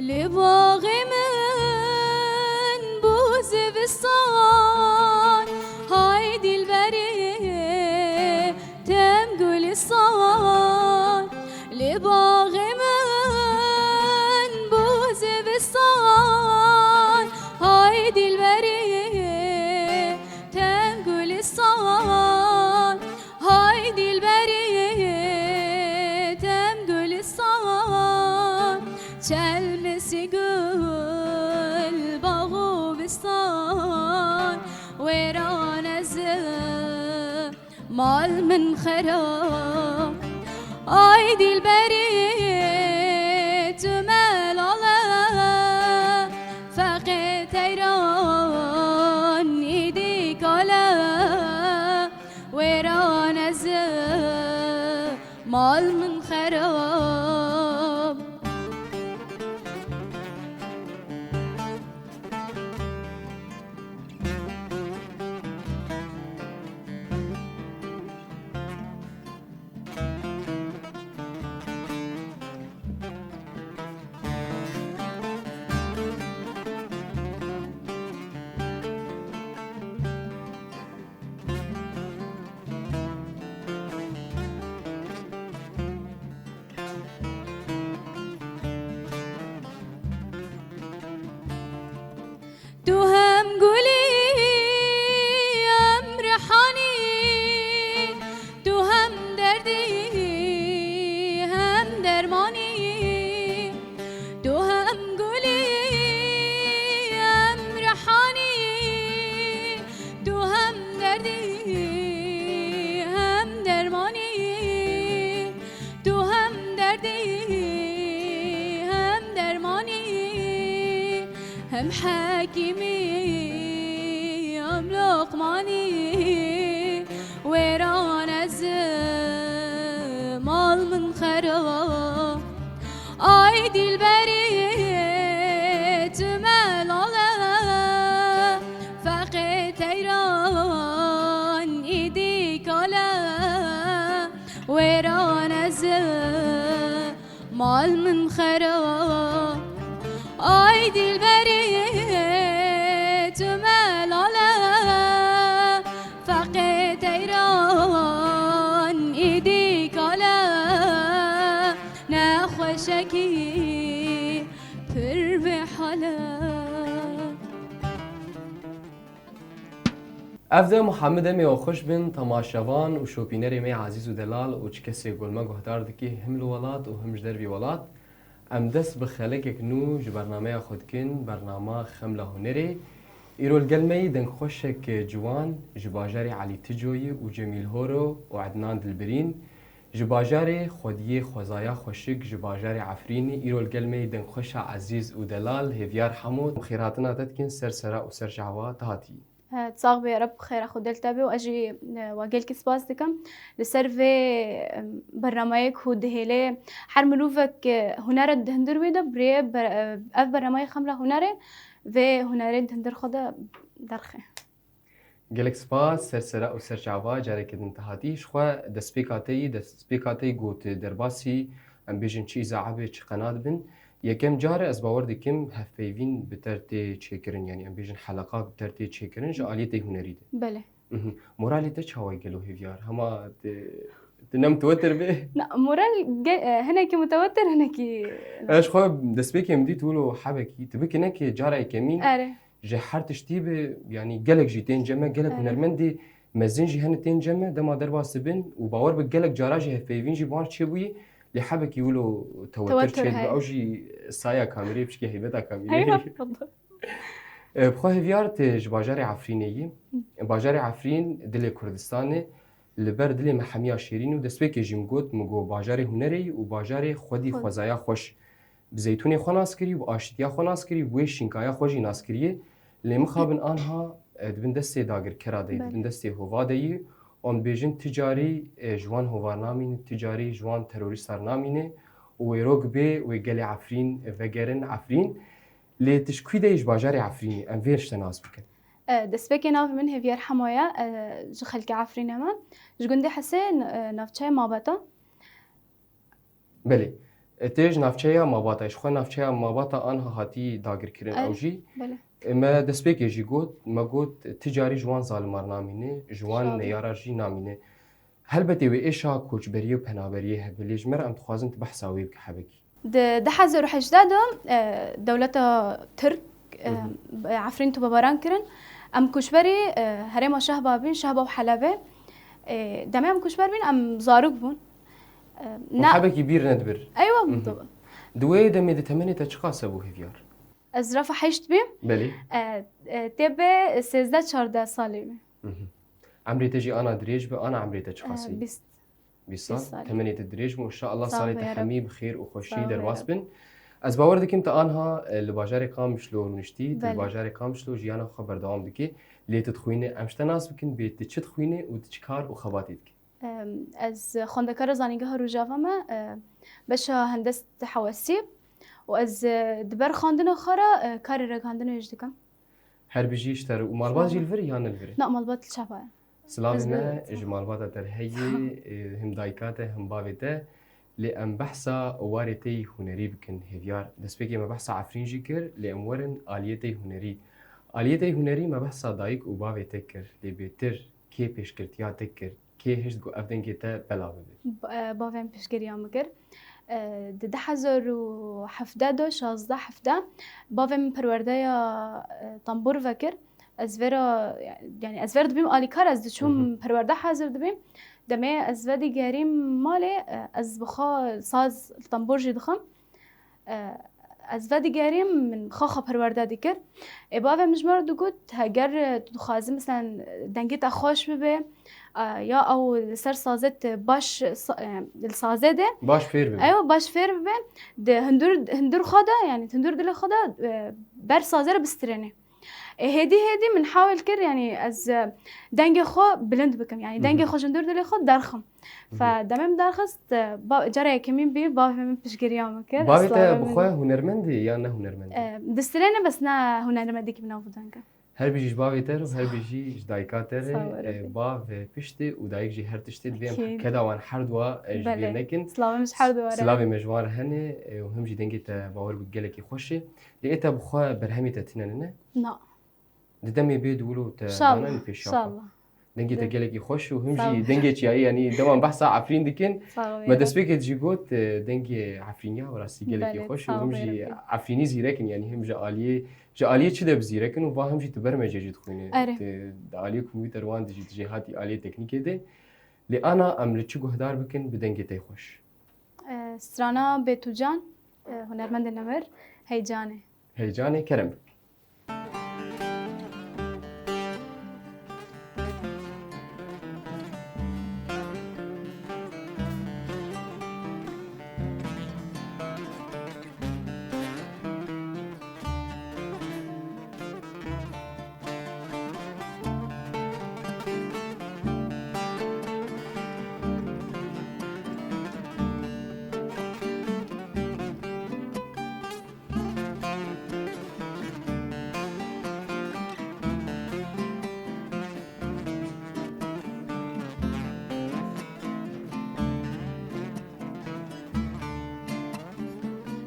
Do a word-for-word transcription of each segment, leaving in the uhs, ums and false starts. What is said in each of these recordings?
Li baxê min bû zivistan, hay dilberê tem gulistan. Li baxê min bû zivistan, hay dilberê tem gulistan. Hay dilberê tem gulistan, çelmisî gul bax û bistan, wêran ez im, mal min xerab. Ay dilberê tu melal e, feqê teyran îdî kal e. Wêran ez im, mal min xerab. Tu hem gulî, hem rihanî, tu hem derdî, hem dermanî. Tu hem gulî, hem rihanî, tu hem derdî, hem dermanî. Tu hem derdî, hem dermanî, hem hekîmî, hem loqmanî. Wêran ez im, mal min xerab. Ay dilberê tu melal e, feqê teyran îdî kal e. Wêran ez im, mal min xerab. Ay dilberê tu melal e, feqê teyran îdî kal e. Nexweşekî pir bêhal e. Ev de Muhammed, em ê we xweş bin, temaşevan û şopînerê me ezîz û delal û çi kesê ku li me guhdar dikî, him li welat û him ji dervî welat. Em dest bi xelekek nû ji bernameya xwe dikin, bernama Xemla Hunerê. Îro li gel me yî dengxweşek ciwan ji bajarê Elî Ticoyî û Cemîl Horo û Ednan Dilbirîn. Ji bajarê xwediyê xwezaya xweşik ji bajarê Efrînê, îro li gel me yî dengxweşa ezîz û delal Hêvyar Hemo. Xêrhatina te dikin ser sera û ser çava te hatî. Sax bê, Reb xêra xwe del te be û ez jî, e, we gelkî spas dikim. Li ser vê, e, bernameyê ku dihêle her mirovek, e, hunera di hundir wî de bi rê ber-, e, ev bernameyê Xemla Hunerê vê hunerê di hundir xwe de derxe. Gelek spas, ser sera û ser çava careke din te hatî. Ji xwe destpêka te yî, destpêka te yî got derbasî, em bêjin çi îzae be, çi qenat bin. Yekem car e ez bawer dikim hevpeyvîn bi te re tê çêkirin, yanî em bêjin heleqat bi te re tê çêkirin ji aliyê te hunerî de. Belê. Mhm. Moralê te çawa ye gelo Hêvyar? Hema tu, tu ne mitewetir bê? Na, moral ge-, e, hinekî mitewetir, hinekî. Ez ji xwe destpêkê min dît wilo hebekî, tu bikî ne ki cara yekemîn. Erê. Ji her tiştî bi, yanî gelek jî tên cem me, gelek Erê. hunermendê mezin jî hene tên cem me, dema derbas dibin û bawer bi gelek cara jî hevpeyvîn jî bi wan çêbûyî, lê hebekî wilo tewetir Tewetir, çêdibe. Hey. Ew jî saya kamîrê, piçkî heybeta kamîrê. Hey, maşallah. E, bi xwe Hêvyar, tu ji bajarê Efrînê yî. Bajarê Efrîn dilê Kurdistanê, li ber dilê me hemiya şêrîn û destpêkê jî min got, min got bajarê hunerê yî û bajarê xwedî Xwedî. xwezaya xweş. Bi zeytûnê xwe nas kirî, bi aşitiya xwe nas kirî, bi wê şînkaya xwe jî nas kiriye. Lê mixabin anha, e, di bin destê dagirkera de yî, di Belê. bin destê hova de yî. Wan dibêjin ti carî, e, ji wan hova namîne, ti carî ji wan terorîstan namîne û wêrok bê wê gelê Efrîn, e, vegerin Efrîn. Lê tu ji kwî de yî, ji bajarê Efrînê? Em vê ji te nas bikin. E, destpêkê navê min Hêvyar Hemo ye, e, ji xelkê Efrînê me. Ji gundê Hesê, e, navçeyê Mabet e. Belê. E, tê ji navçeya Mabata, ji xwe navçeya Mabata anha hatî dagirkirin. Erê, ew jî, belê. E, me destpêkê jî got, me got, ti carî ji wan zalimar namîne, ji wan neyara jî namîne. Helbetê wê êşa koçberiyê û penaberiyê hebe, lê ji me re em dixwazin tu behsa wê bike hebekî. Di du hezar û hejdeh de, e, dewleta Tirk, e, Efrîn topebaran kirin. Em koçberî, e, herêma Şehba bîn, Şehba û Helebê. E, demê em koçber bîn, em zarok bûn. E, Û ne hebekî bîr nedibir. Eywa, Di wê demê de temenê te çiqas hebû, Hêvyar? Ez rafa heşt bîm. Belê. E, e, tê bê sêzdeh çardeh salî bîm. Emrê te jî ana dirêj be, ana emrê te çiqas e? Bîst. Bîst sal. Bîst sal. Temenê te dirêj be, înşallah salê te hemî bi xêr û xweşî derbas bin. Ez bawer dikim te anha, e, li bajarê Qamişlo rûniştî, tu li bajarê Qamişlo jiyana xwe berdewam dikî. Lê tu dixwînî, em ji te nas bikin, bê tu çi dixwînî û tu çi kar û xebatê dikî? Em, ez xwendekara Zanîngeha Rojava me, e, beşa hendesî hewesî û ez, e, di ber xwendina xwe re, e, karê ragihandinê jî dikim. Her bijî ji te re. Û malbat jî li vir e yan ne li vir e? Na, malbat li Şehba ye. Silavê me ji malbata te re heye, e, him dayika te, him bavê te. Lê em behsa warê te yî hunerî bikin, Hêvyar. Destpêkê me behsa Efrîn jî kir, lê em werin aliyê te yî hunerî. Aliyê te yî hunerî me behsa dayik û bavê te kir, lê bêtir kê pêşgirtiya te kir? Kê hişt ku ev dengê te belav bibe? Ba-, e, bavê min piştgiriya min kir. E, di du hezar û hevdeh de, şazdeh hevdeh, bavê min perwerdeya, e, tembûr vekir. Ez vera, yani ez ver dibîm alîkar, ez diçûm perwerde hazir dibîm. Demê ez vedigerîm malê, e, ez bi xwe saz, tembûr jî dixim. E, ez vedigerîm, min xwe xwe perwerde dikir. Ê, bavê min ji me re digot, heger, e, tu dixwazî, meselen, dengê te xweş bibe, e, ya ew li ser sazê te baş sa-, e, li sazê de. Baş fêr bibe. Ew baş fêr bibe, di hundir, hundir xwe de, yani hundir dilê xwe de, e, ber sazê re bistrêne. E, hêdî hêdî min hawil kir, yani ez, e, dengê xwe bilind bikim, yani dengê xwe ji hundir dilê xwe derxim. Fe demê min derxist, e, ba-, cara yekemîn bî, bavê min piştgiriya min kir. Bavê te bi xwe hunermend e ya ne hunermend e? E, distrêne, bes ne hunermendekî bi nav û deng e. Her bijî ji bavê te re û her bijî ji dayika te re. Sağ ol, e, Rebî. Bav, e, pişt e û dayik jî her tişt e, divê em keda wan her dua, e, ji bîr nekin. Silavê min ji her dua re. Silavê me ji wan re hene, e, û him jî dengê te bawer bû gelekî xweş e. Lê ê te bi xwe berhemê te tune ne? Na. Di demê bê di wilo te dananî pêşiya xwe. Dengê te gelekî xweş û him jî dengê çiyayî, yanî dema behsa Efrîn dikin, me destpêkê jî got, e, dengê Efrîniya bi rastî gelekî xweş û him jî Efrînî zîrek in, yanî him ji aliyê, ji aliyê çi de bi zîrek in û va him jî tu bermecê jî dixwînî. Erê. Tu di aliyê kompûter wan de jî, tu jêhatî aliyê teknîkê de. Lê ana em li çi guhdar bikin bi dengê te xweş? E, strana Bêtûcan, e, hunermendê nemir, Heycanê. Heyecanê kerem.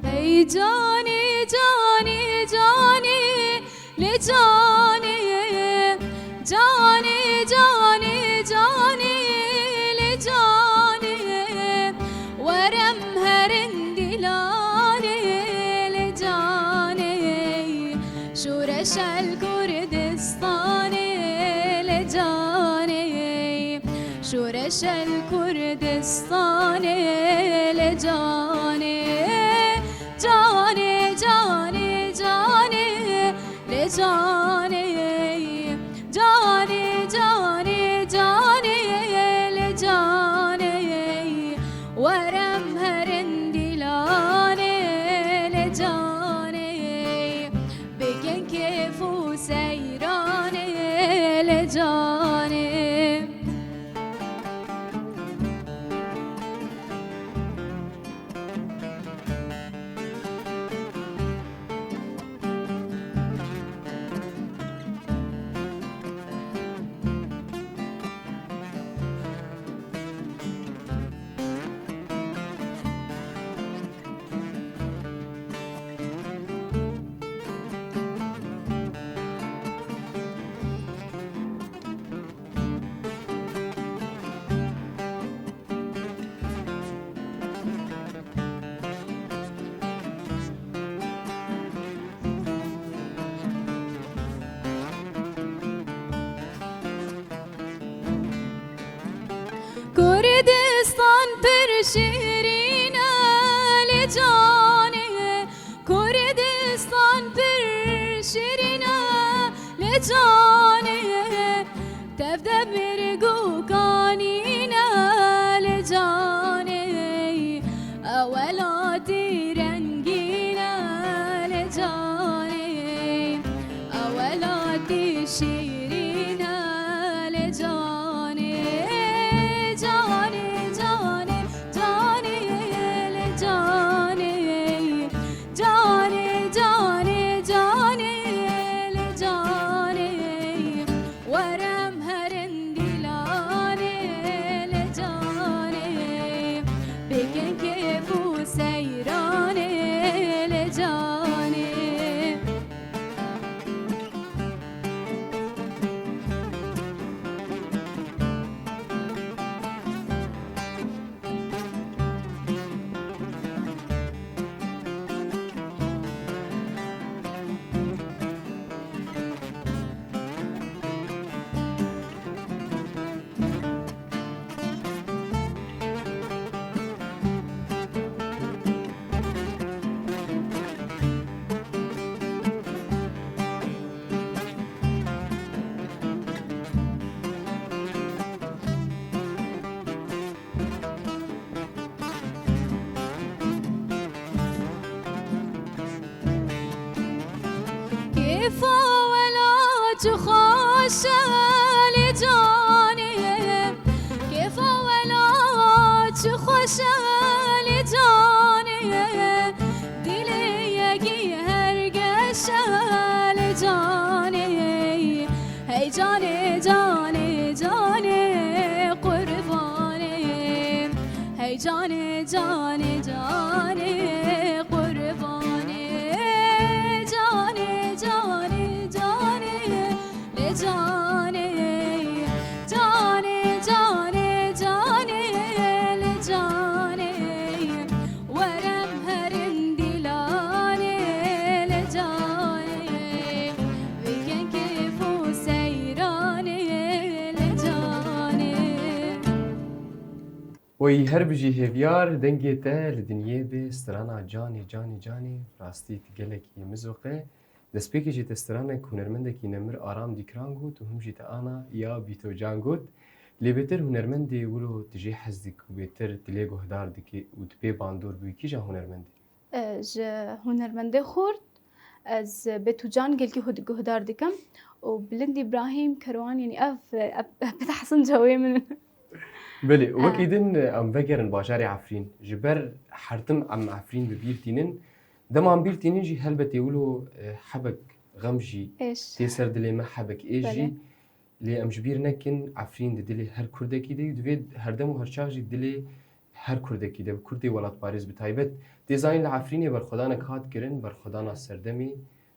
Hey canê, canê, canê, lê canê, canê, canê, canê, lê canê, werem herin dîlanê, lê canê, şûreşel Kurdistanê, lê canê, şûreşel Kurdistanê, lê canê, canê, canê, canê, lê canê, canê, canê, canê, lê canê, werem herin dîlanê, lê canê, bikin kêf û seyranê, lê canê. Kurdistan pir şîrîn e li canê, Kurdistan pir şîrîn e li canê, tev demir gukanîn e li canê, ew welatî rengîn e li canê, ew welatî şîrîn e li canê, canê, canê, canê li canê, canê, canê, canê li canê, were em herin dîlanê li canê, bikin kêf û seyranê li canê. Kêfa welat çi xweş e li canê, kêfa welat çi xweş e li canê, dilê yekî her geş e li canê. Hey canê, canê, canê qurbanê. Hey canê, canê, canê qurbanê. Canê, canê, canê li canê. Canê, canê, canê li canê. Were em herin dîlanê li canê, bikin kêf û seyranê li canê. Oy her bijî hêviyar, dengê te li dinyê bê, strana Canê, canê, canê, rastî tu gelekî mizoq e. Destpêkê jî te stranek hunermendekî nemir Aram Dîkran got û him jî te ana ya Bîto Can got. Lê bêtir hunermendê wilo tu jê hez dikî û bêtir tu lê guhdar dikî û tu pê bandor bûyî kîjan hunermendê? E, ji hunermendê xurt ez Bêto Can gelkî hud-, guhdar dikim û Bilind Îbrahîm, Kerwan, yanî ev, ev, ev pêtehsin cewê min in. Belê, e, wekî din em vegerin bajarê Efrîn. Ji ber her tim em Efrîn bi bîr tînin. Dema em bîr tînin jî helbetê wilo, e, hebek xem jî Êş. tê ser dilê me, hebek êş Belê. jî. Lê em ji bîr nekin, Efrîn di dilê her Kurdekî de ye û divê her dem û her çax jî dilê her Kurdekî de, bi Kurdê welatparêz bi taybet. Tê zanîn li Efrînê berxwedanek hat kirin, berxwedana serdemê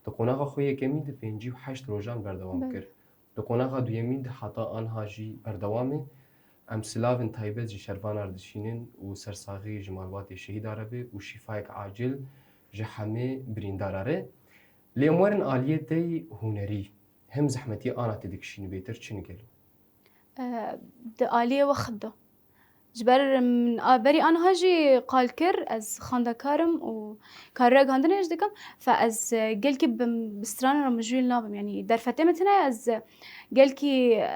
di qonaxa xwe yekemîn di pêncî û heşt rojan berdewam Belê. kir. Di qonaxa duyemîn de heta anha jî berdewam e. Em silavên taybet ji şervana re dişînin û sersaxî ji malbatê şehîda re be û şîfayek acil ji hemê birîndara re. Lê em werin aliyê te yî hunerî. Hem zehmetî ana te dikişînî bêtir çi in gelo? E, di aliyê wext de. Ji ber min a, berî anha jî qal kir, ez xwendekar im û karê ragihandinê jî dikim. Fe ez, e, gelkî bi, bi stranan re mijûl nabim. Yanî derfetê min tune ye, ez, e, gelkî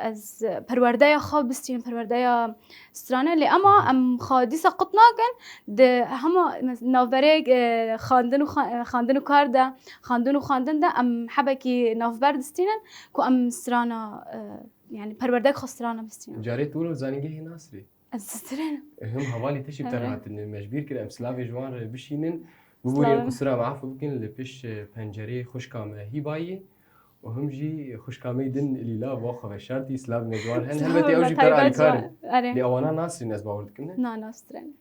ez, e, perwerdeya xwe bistînim, perwerdeya stranan. Lê ema em xwe dîsa qut nakin, di hema mes-, navberê, e, xwendin û xwe-, xwendin û kar de, xwendin û xwendin de em hebekî navber distînin ku em strana, e, yanî perwerdek xwe strana bistînin. Carê tu wilo zanîngehê Nasrê? Ez strênim. Him hevalî te jî bi te re Ere. hatine. Me ji bîr kir em silavê ji wan re bişînin. Biborîn Silavê. qusura me, efû bikin, li pêş, e, pencereyê xwişka me Hîbayê û him jî xwişka me din Lîla bo xwe veşartî, silavê me ji wan hene. Silavê Helbetî ew me jî bi te re taybet alîkar in. ji wan. Erê. Lê ewana nasrîn, ez bawer dikim, ne? Na, nastrênim.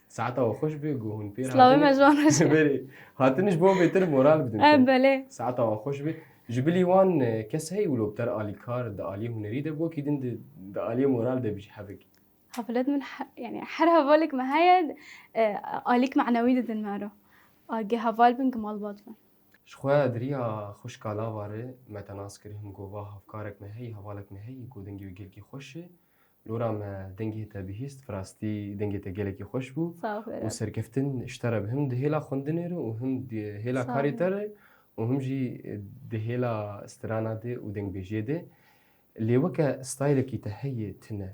Saeta we xweş be, ku hûn pê re Silavê hatine. me ji wan re jî. Berê, hatine ji bo bêtir moral bidin E, te. belê. Saeta we xweş be. Ji bilî wan, e, kes heye wilo bi te re alîkar di aliyê hunerî de, bo kî din di, di aliyê moral de bijî hebekî? Hevalet min he-, yanî her hevalek me heye, e, alîk manewî didin me re. A, ge heval bin, ge malbat bin. Ji xwe di riya xwişka lava re me te nas kir, him ku va hevkarek me heye, hevalek me heye, ku dengê wî gelkî xweş e. Û Nora, me dengê te bihîst, bi rastî dengê te gelekî xweş bû Sağ ol. û serkeftin ji te re bi him di hêla xwendinê re û him di hêla Sağ karê ol. te re û him jî di hêla strana de û dengbêjiyê de. Lê weke staylekî te heye tune?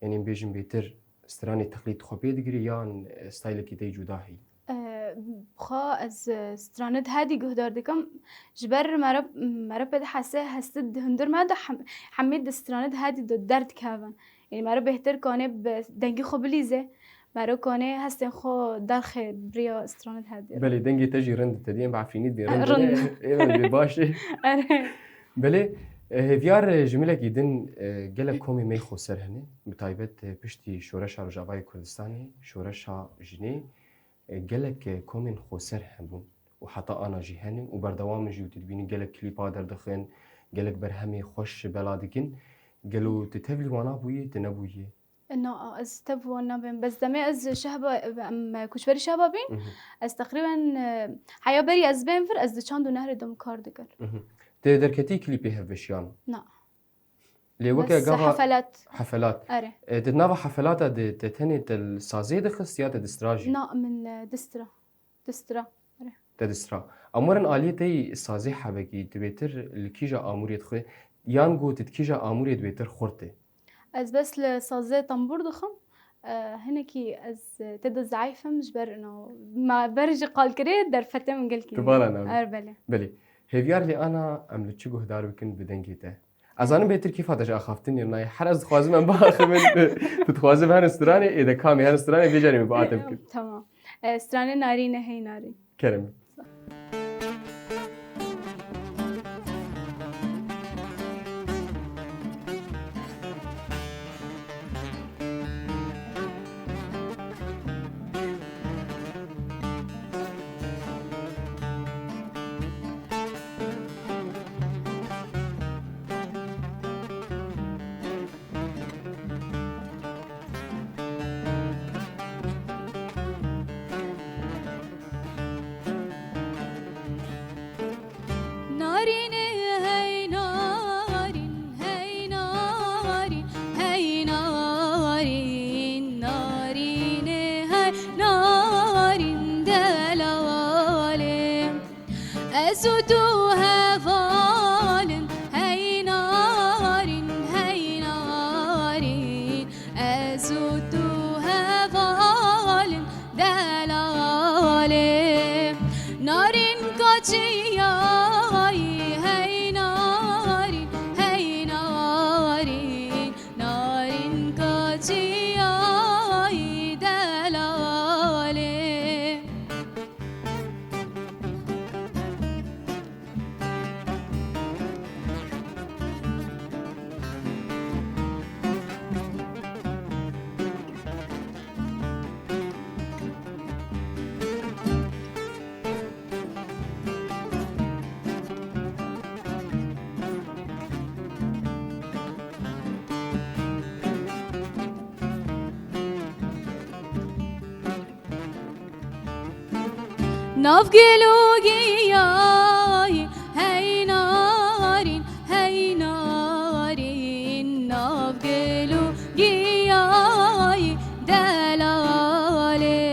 Yanî em bêjin bêtir stranê teqlîd xwe pê digirî yan staylekî te yî cuda heyî? Xwe ez stranê di hedî guhdar dikim. Ji ber mere, mere pê dihese hestit di hundir me de hem, hemî di stranê di hedî de derdikevin. Yanî mere bêhtir kanê bi dengî xwe bilîze. Mere kanê hestên xwe derxê bi riya stranê di hedî. Belê, dengê te jî rind e, te diyên bi efrînî dibê rind e. Rind. Ê, belê, baş e. Erê. Belê, e, hêvyar, e, ji milekî din, e, gelek komê me yê xweser hene. Bi taybet, e, piştî Şoreşa Rojavayê Kurdistanê, Şoreşa Jinê, e, gelek, e, komên xweser hebûn û heta ana jî hene û berdewam in jî û tu dibînî gelek klîpa derdixin, gelek berhemê xweş bela dikin. Gelo tu tevlî wana bûyî, tu nebûyî? Na, ez tev wan nabêm. Bes demê ez şehba, em koçberî şehba bîn. Mhm. Ez teqrîben, e, heya berî ez bêm vir, ez di çand û nehrê de kar dikir. Mhm. Te derketî klîpê hevbeşiyan? Na. Lê weke Bes gava hefelat. Hefelat. Erê. E, di nava hefelata de te tenê te li sazê dixist ya te distira jî? Na, min, e, distira. Distira. Erê. Te distira. Em werin aliyê te yî sazê hebekî, tu bêtir li kîja amûrê dixwe? Yan ku tu di kîja amûrê dibêtir xurt e? Ez bes li sazê tembûr dixim. E, hinekî ez, e, tê de zeîf im ji ber ino. Me ber jî qal kirê derfetê min gelkî. Tu bala nabî. Er belê. Belê. Hêvyar lê ana em li çi guhdar bikin bi dengê te? Ez zanim bêtir kêfa te ji axaftinê nayê. Her ez dixwazim em biaxivin. Tu dixwazim herin stranê, ê de kamê herin stranê vê carê min biate bikin. Tamam. E, stranê narîne hey narîn. Kerem. Narînê hey narîn, hey narîn, hey narîn, narînê hey narîn delalê. Ez û tu hevalin, hey narîn, hey narîn. Ez û tu hevalin delalê. Narîn kaçiyayî, hey narîn, hey narîn. Narîn kaçiyayî delalê. Nav gel û giyayî, hey narîn, hey narîn. Nav gel û giyayî delalê.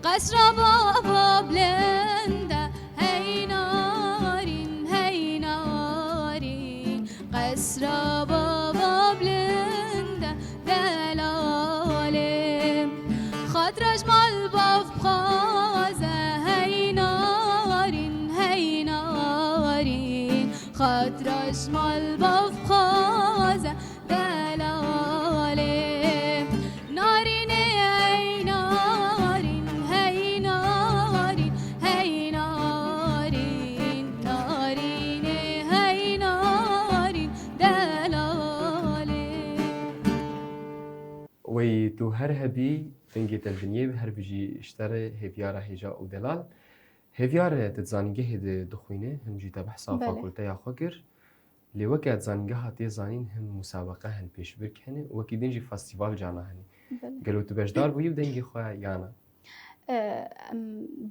Qesra baba bilind e, hey narîn, hey narîn. Qesra baba bilind e, delalê. Xatiraj mal bav bixwaze, hey narîn, hey narîn. Xatiraj mal bav bixwaze, delalê. Narînê hey narîn, hey narîn, hey narîn. Narînê hey narîn, delalê. Wey tu her hebî, dengê te li dinyê bi, her bijî ji te re hêvyara hêja û delal. Hêvyar, e, tu di zanîngehê de dixwîne, him jî te behsa Belê. Fakulteya xwe kir. Lê weke di zanîngeha tê zanîn him musabeqe hene, pêşbirk hene û wekî din jî festîval cana hene. Belê. Gelo tu beşdar bûyî bi dengê xwe ya na? E, em,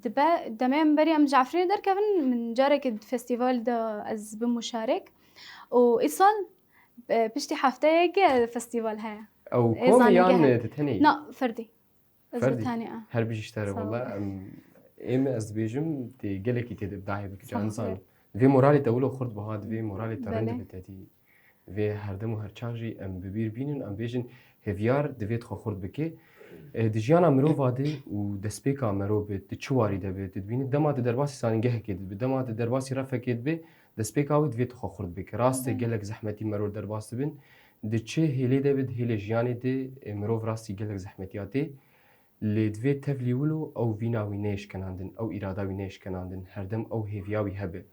dibe, demê em berî em ji Efrînê derkevin, min carekê di festîval de ez bim muşarek. Û îsal E, piştî hefteyek, e, festîval heye. Ew Ê komî yan zanîngeh e. Di tenê? Na, ferdî. Ez Ferdî. Bi tenê, e. Her bijî ji te re, Sağ ol. Wela, em, êm ez dibêjim, tê gelekî tê de bi dahê bike, Sağ ol. Can, nizanim. Divê moralê te wilo xurt biha, divê moralê te rind Belê. Bibe tedî. Divê her dem û her çax jî em bi bîr bînin, em bêjin hêvyar divê xwe xurt bike. E, di jiyana mirova de û destpêka merov be, tu çi warî de be, tu dibînî dema tu derbasî zanîngehekê dibe, dema tu derbasî refekê dibe, destpêka wê divê tu xwe xurt bike. Rast e, Belê. Gelek zehmetî merov derbas dibin. Di çi hêlê de be, di hêlê jiyanê de, e, mirov rastî gelek zehmetiya tê. Lê divê tevlî wilo ew vîna wî neyê şkenandin, ew îrada wî neyê şkenandin, herdem ew hêviya wî hebe.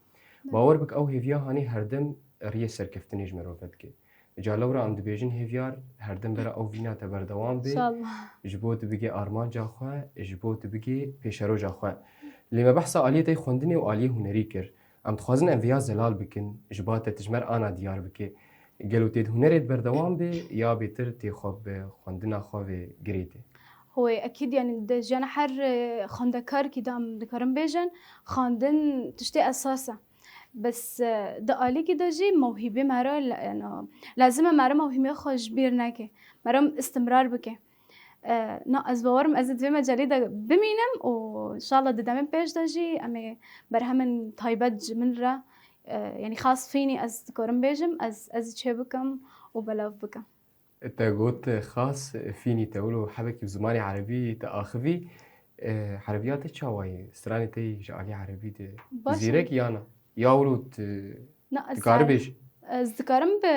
Bawer bike, ew hêviya hanî herdem riyê serkeftinê ji merov vedike. Ca lewra em dibêjin hêviyar, herdem bera ew vîna te berdewam be, İnşallah. Ji bo tu bigê armanca xwe, ji bo tu bigê pêşeroja xwe. Lê me behsa aliyê te yê xwendinê û aliyê hunerî kir. Em dixwazin em vêya zelal bikin, ji ba te tu ji me re ana diyar bike. Gelo tê di hunerê de berdewam be, ya bêtir tê xwe bi xwendina xwe vê girê tê? Hoy, ekîd, yanî di jiyana her, e, xwendekarkî de em dikarin bêjin, xwendin tiştê esas e. Bes, e, di alîkî de jî mewhîbê me re le-, yanî, lazim e me re mewhîbê xwe ji bîr neke. Me re istimrar bike. E, na, ez bawerim ez ê di vê mecalê de bimînim û înşallah di demên pêş de jî em ê berhemên taybet ji min re, e, yanî xas fînî ez dikarim bêjim, ez, ez çê bikim û belav bikim. Te got, e, xas, e, fînî te wilo hebekî bi zimanê erebî te axivî. E, erebiya te çawa ye? Stranê te yî ji alî erebî de Baş e. Zîrek ya na? Ya wilo tu Na, ez dikare er-, bêj? Ez dikarim bi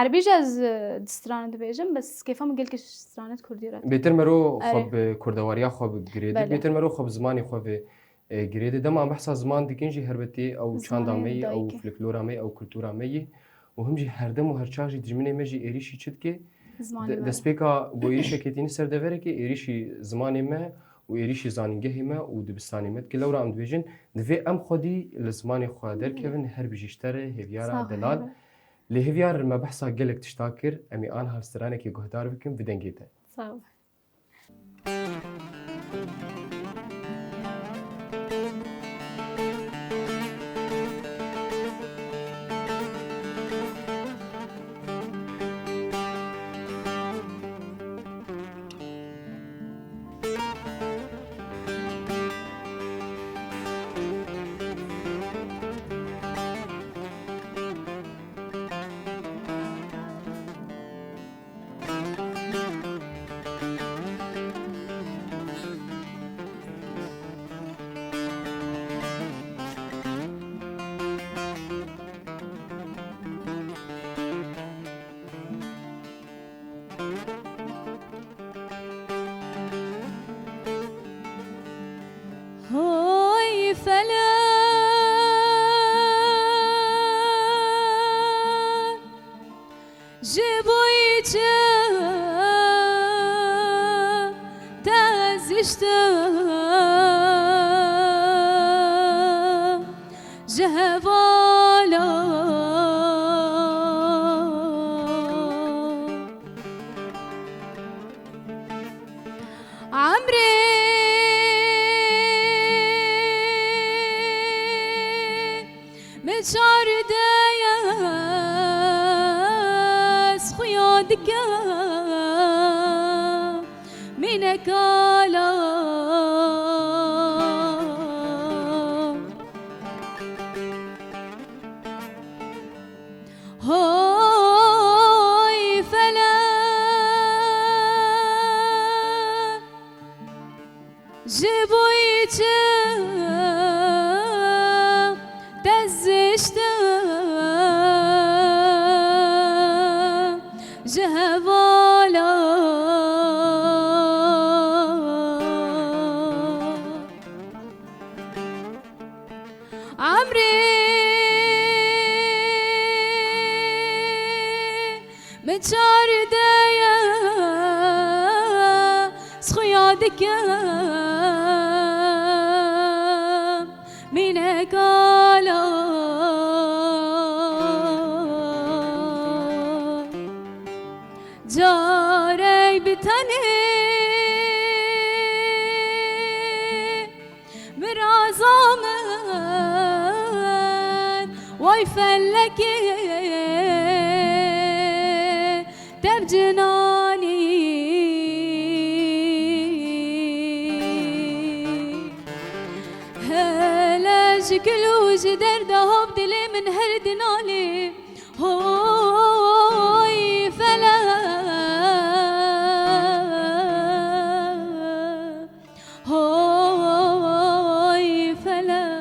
erebî jî ez, e, di strane dibêjim, bes kêfa min gelkî ji stranê kurdî re. Bêtir mero xwe Erê. Bi kurdewariya xwe bi girê de, Belê. Bêtir mero xwe bi zimanê xwe bi e, girê de. Dema em behsa ziman dikin jî helbetî ew çanda me yî, ew folklora me yî, ew kultura me yî. Û him jî herdem û her çax jî dijminê me jî êrîşî çi dike? Zimanê me. De-, destpêka ku êrîşekê tîne ser deverekê, êrîşî zimanê me û êrîşî zanîngehê me û dibistanê me dike. Lewra em dibêjin, divê em xwedî li zimanê xwe derkevin, her bijî ji te re, hêviyara delal. Lê hêviyar me behsa gelek tişta kir, em ê anha stranekê guhdar bikin, bi dengê te. Sağ ol. Hoy felek, ji bo çi te ziştim ji hevala? Emrê min çar de ye, ez xuya dikim mînekala. Hoy felek, ji bo çi te ziştim ji hevala? Emrê min çar de ye, ez xuya dikim mînekala. Carek bi tenê miraza min, way felekê. Şikil û ji derda hab dilê min her dinalê. Hoy felek, hoy felek.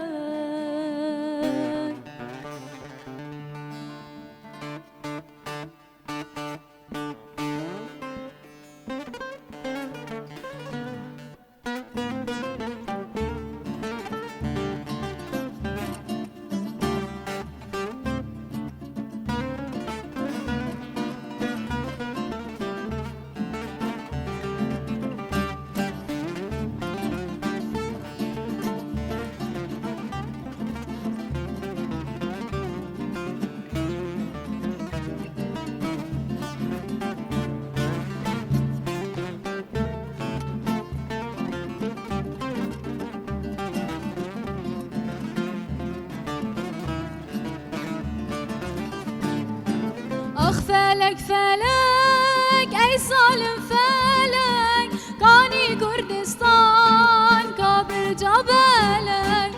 Ax felek, felek, ey zalim felek, kanî Kurdistan ka birca belek.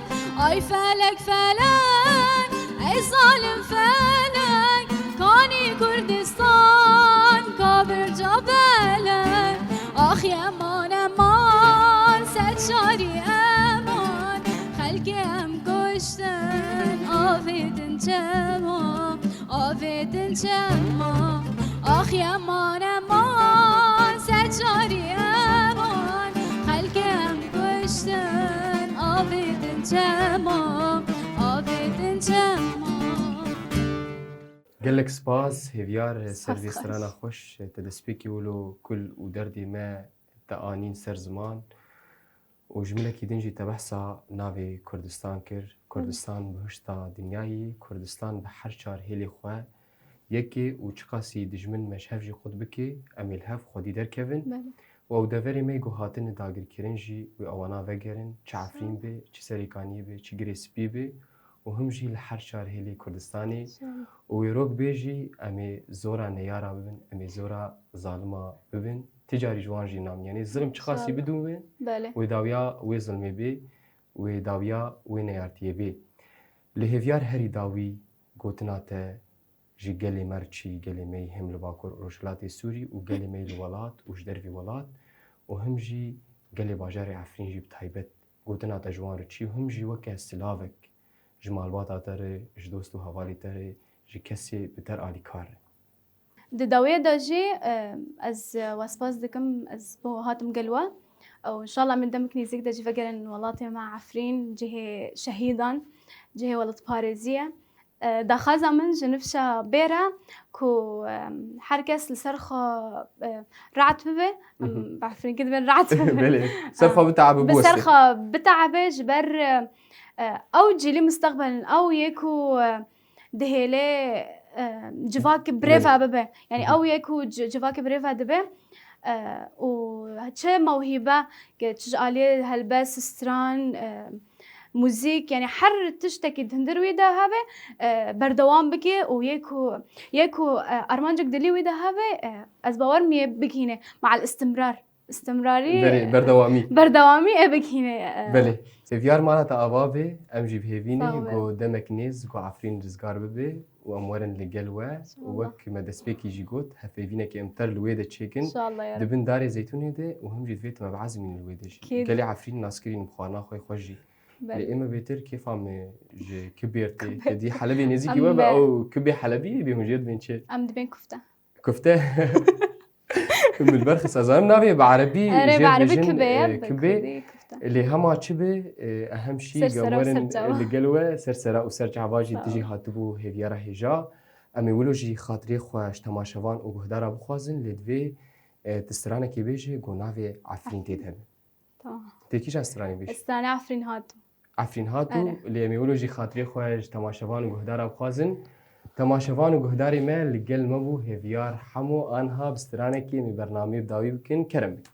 Ay felek, felek, ey zalim felek, kanî Kurdistan ka birca belek. Ax eman, eman, ser şarî eman, xelkê em kuştin, avêtin çema, avêtin çema. Ax eman, eman, ser şarî eman, xelkê em kuştin, avêtin çema, avêtin çema. Gelek spas, Hêvyar, ser vê strana xweş. Te destpêkî wilo kul û derdê me te anîn ser ziman. Û ji milekî din jî te behsa navê Kurdistan kir. Kurdistan bihişta dinyayê, Kurdistan bi her çar hêlê xwe yekê û çiqasî dijmin me ji hev jî qut bike, em ê li hev xwedî derkevin. Belê. Û ew deverê me ku hatine dagirkirin jî wê ewana vegerin, çi Efrîn be, çi Serêkaniyê be, çi Girê Spî be û him jî li her çar hêlê Kurdistanê. Û wê rok bê jî em ê zora neyara bibin, em ê zora zalima bibin. Ti carî ji wan jî namîne. Yanî zilm çiqasî bidûn wê, belê, wê dawiya wê zilmê bê, wê dawiya wê neyartiyê bê. Li Hêvyar herî dawî gotina te ji gelê me re çî, gelê me yî him li Bakur û Rojhilatê Sûrî û gelê me yî li welat û ji dervî welat û him jî gelê bajarê Efrîn jî bi taybet gotina te ji wan re çî û him jî weke silavek ji malbata te re, ji dost û hevalê te re, ji kesê bi te re alîkar e. Di dawiyê de jî, e, ez, e, we spas dikim, ez bo hatim gel we. Û înşallah min demek nêzîk de jî vegerin welatê me Efrîn, cihê şehîdan, cihê welatparêzî ye. E, daxwaza min ji nifşa bêre ku, e, her kes li ser xwe, e, rahat bibe. Em, bi Efrînkî dibên rahat bibe. Belê. Ser xwe bitabe, bi ser xwe bitabe ji ber, e, e, ew cilî mustaqbel in, ew yê ku, e, dihêlê, e, civak birêve bibe. Yanî ew yê ku ci-, civakê birêve dibe, e, û çi mewhîbe, ke çi ji aliyê helbest, stran, e, muzîk, yanî her tiştekî di hundir wî de hebe, e, berdewam bike û yê ku, yê ku, e, armancek dilî wî de hebe, e, ez bawer im yê bigihîne. Me'al istimrar. Istimrarî, Berê, berdewamî. Berdewamî ê bigihîne, e. Belê. Hêvyar mala te ava be, em jî bi hêvî ne, sağ ol, ku demek nêz, ku Efrîn rizgar bibe û em werin li gel we. Û inşallah. Wek me destpêkî jî got, hevhêvînekê em ter li wê de çêkin. İnşallah ya Rab. Di bin darê zeytûnê de û him jî divê tu me biezimînî li wê de jî. Kêf. Gelê Efrîn naskirîn bi xwarina xwe xweş jî. Belê. Lê ê me bêtir kêfa me ji kibêr tê. Kibêr. Te dî Helebê nêzîkî we be, ew kibê Helebî bê hûn jê dibên çi? Em dibên kufte. Kufte. Min li ber xist, ez zanim navê bi erebî jê dibêjin, kibê, e, bi kibê. Kurdî kufte. Lê hema çi be, e, ehem şî, ser sera û gewerin, ser çava, li gel we, ser sera û ser çava jî tu jî hatibû hêviyara hêja. Em ê wilo jî xatirê xwe ji temaşevan û guhdara bixwazin, lê divê, e, tu stranekê bêje, ku navê Efrîn tê de hebe. Tamam. Tê kîjan stranê bêjî? Stranê Efrîn hatû. Efrîn hatû, erê. Lê em ê wilo jî xatirê xwe ji temaşevan û guhdara bixwazin. Temaşevan û guhdarê me li gel me bû, hêviyar hemo anha bi stranekê em ê bernameyê bi dawî bikin. Kerem bik.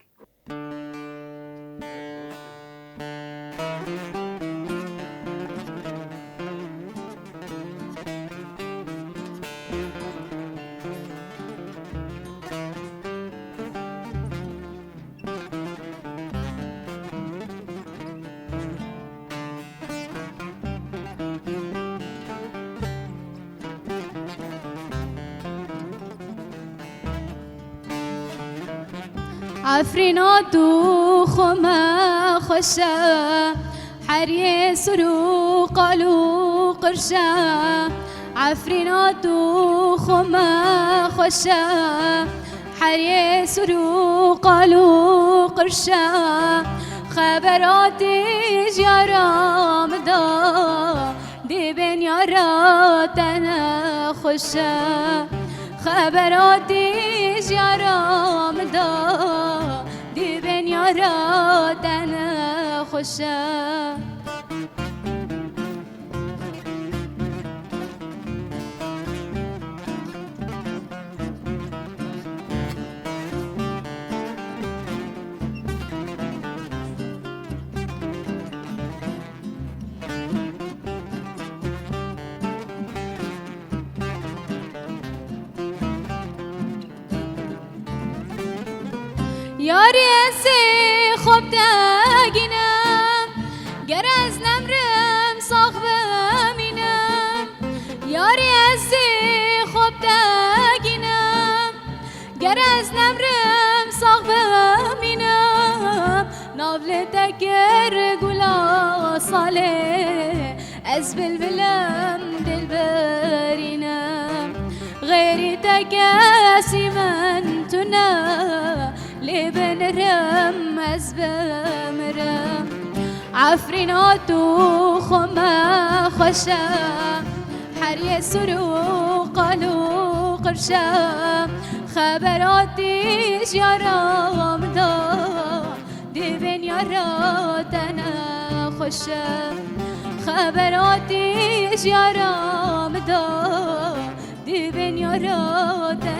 Efrîna tu xwe me xweş e, heriyê sur û qal û qirş e. Efrîna tu xwe me xweş e, heriyê sur û qal û qirş e. Xebera tîjiya ra min da, dî bên yara te ne xweş e. Xebera tîjiya ra min da, dî bên yara te ne xweş e. Yarî ez ê xwe bi te gînim, ger ez nemrim sax bimînim. Yarî ez ê xwe bi te gînim, ger ez nemrim sax bimînim. Nav li te kir gula salê, ez bilbilim dilberînim. Xêrî te kesî min tune, lê binirim ez bimirim. Efrîna tu xwe me xweş e, heriyê sur û qal û qirş e. Xebera tîjiya ra min da, dî bên yara te ne xweş e. Xebera tîjiya ra min da, dî bên yara te